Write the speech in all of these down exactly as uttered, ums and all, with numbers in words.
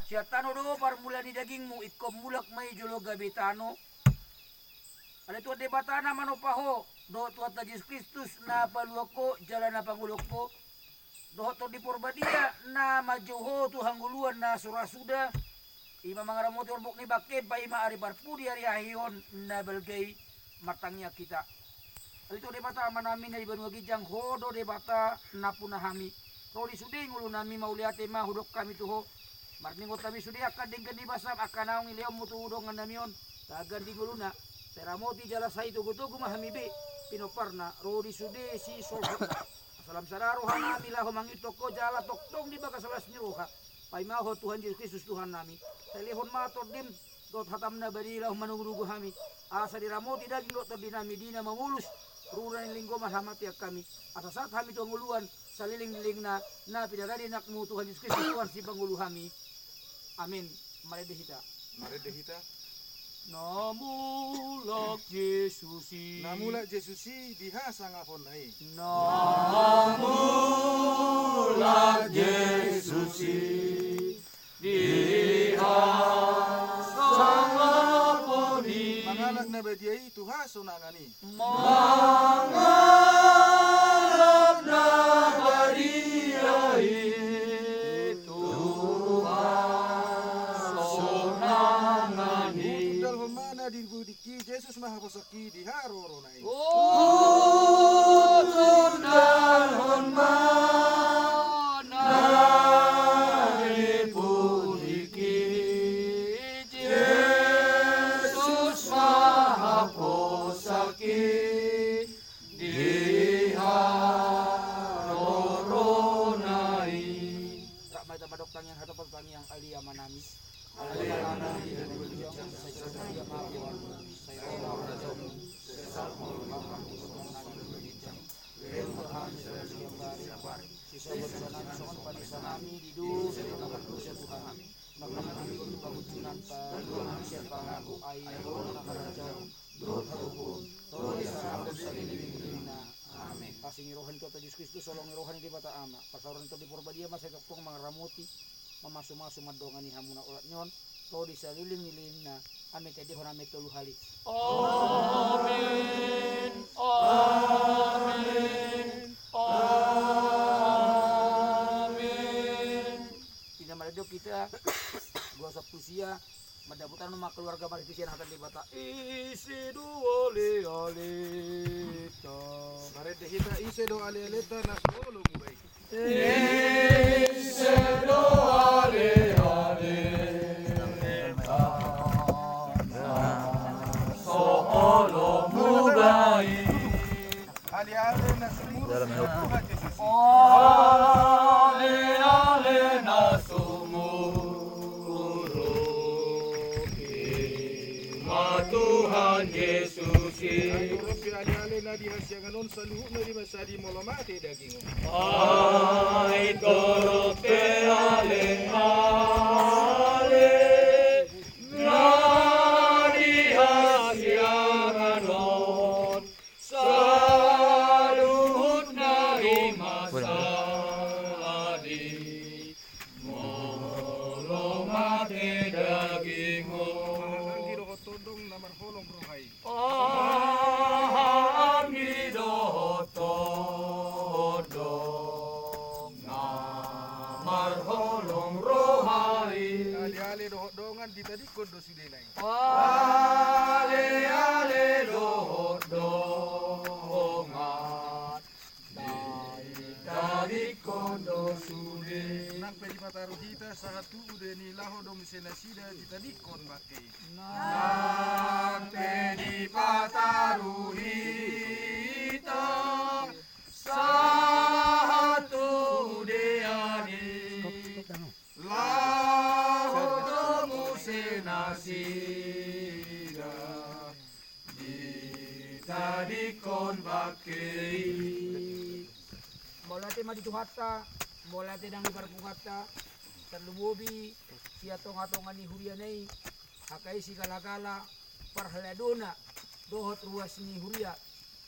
Sian tano do parmulaan ni dagingmu, ingkon mulak ma i jolo gabe tano. Alai Tuhan Debata na manompa ho, dohot Tuhanta Jesus Kristus na paluahon ho jala na pangoloi ho, dohot Tondi Porbadia na manjou ho tu hangoluan na so ra suda, i ma mangaramoti horbo ni bangkem paima ari parpudi ari hahaion na balga i. Martangiang hita. Ale Tuhan Debata Amanami na di banua ginjang, Ho do Debata nampuna hami. Ro di sude ngolunami, mauliate ma hudok hami tu Ho. Marningot hami sude angka denggan ni basam, angka naung nilehonmu tu dongannami on, tagan di ngoluna. Sai ramoti jala sai togutogu ma hami be pinomparna ro di sude sisolhotna. Asa lam sada rohanami laho mangihuthon Ho jala tongtong di bagas las ni roha. Paima Ho Tuhan Jesus Kristus Tuhannami. Sai lehon ma Tondim dohot hatam na badia laho manugunugu hami, asa diramoti daging dohot tondinami di na mamolus rura ni linggoman hamatean hami, asa sahat hami tu hangoluan saleleng ni lelengna, na pinarade anakmu Tuhan Jesus Kristus Tuhan sipangolu hami. Amin. Marende hita. Marende hita. Na mulak Jesus i. Na mulak Jesus i, di hasangaponna i. Na mulak Jesus i. Di hasangapon i. Mangalap na badia i tu hasonangan i. Mangalap na badia i tu hasonangan i. Tundalhon ma na di pudi i Jesus ma haposanki di harorona i. Tundalhon ma na di pudi i Jesus ma haposanki di harorona i. Rap ma hita mandok tangiang hata, tangiang Ale Amanami. Ale Amanami na di banua ginjang, sai songon i ma harajaonmu, sai ro ma harajaonmu, sai sahat ma lomo ni roham songon na di banua ginjang. Lehon ma tu hami sadari on siapari. Sesa ma dosanami songon panesanami di dosa ni na pardosa tu hami. Unang ma hami togihon tu pangunjunan, palua ma hami sian pangago, ai Ho do na harajaon dohot hagogoon, tolu asa hapus saleleng ni lelengna. Amin. Asi ni roha ni Tuhanta Jesus Kristus, holong ni roha ni Debata Ama, parsaoran ni Tondi Porbadia ma sai tongtong mangaramoti, mamasumasu, mandongani hamu na olat ni on ro di saleleng ni lelengna. Amin. Tandehon amin tolu hali. Amin. Amin. Amin. Di na marende hita, dua sampulu sia, mandapothon ma keluarga marhite sian hata ni Debata. Ise do alealeta. Marende hita, ise do alealeta na so olo muba i. Ise do alealeta na so olo muba i. Aleale na sumurung di Tuhan Jesus i. Aleale na sumurung i ma Tuhan Jesus i. Ai torop pe aleale na di hasiangan on, saluhutna di masa i molo mate daging on. Ai torop pe aleale na di hasiangan on, saluhutna i ma sadi molo mate daging on. Pahananggi dohot tondong na marholong roha i. Pahananggi dohot tondong na marholong roha i. Aleale dohot dongan ditadingkon do sude na i. Aleale dohot dongan ditadingkon do sude. Nang pe dipataru hita sahat tu ude ni laho do muse nasida ditadingkon bangke i. Nang pe dipataru hita sahat tu udean i, laho do muse nasida ditadingkon bangke i. Mauliate ma di Tuhanta, mauliate nang di parpungkanta, tarlumobi sian tongatonga ni huriana i, angka i sigalagala parhaladona dohot ruas ni huria,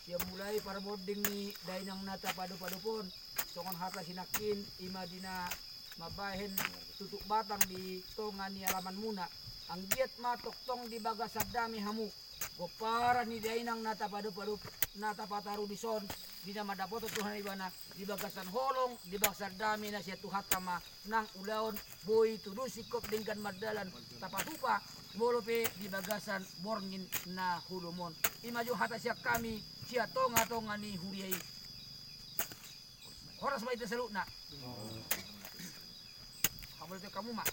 sian mulai parmonding ni dainang na tapadopadop on, songon hata sinangkin, i ma di na Mambahen tutuk batang di tonga ni alamanmuna. Anggiat ma tongtong di bagasan dame hamu. Pomparan ni dainang na tapadopadop, na tapataru dison, di na mandapothon Tuhan ibana, di bagasan holong, di bagasan dame na sian Tuhanta ma nang ulaon, boi tudu singkop denggan mardalan tapatupa, molo pe di bagasan borngin na holom on. I ma jo hata sian hami, sian tongatonga ni huria i. Horas ma hita saluhutna. Hamu ma. Hamu ma.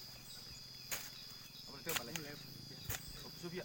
Sopi, sopi, ya.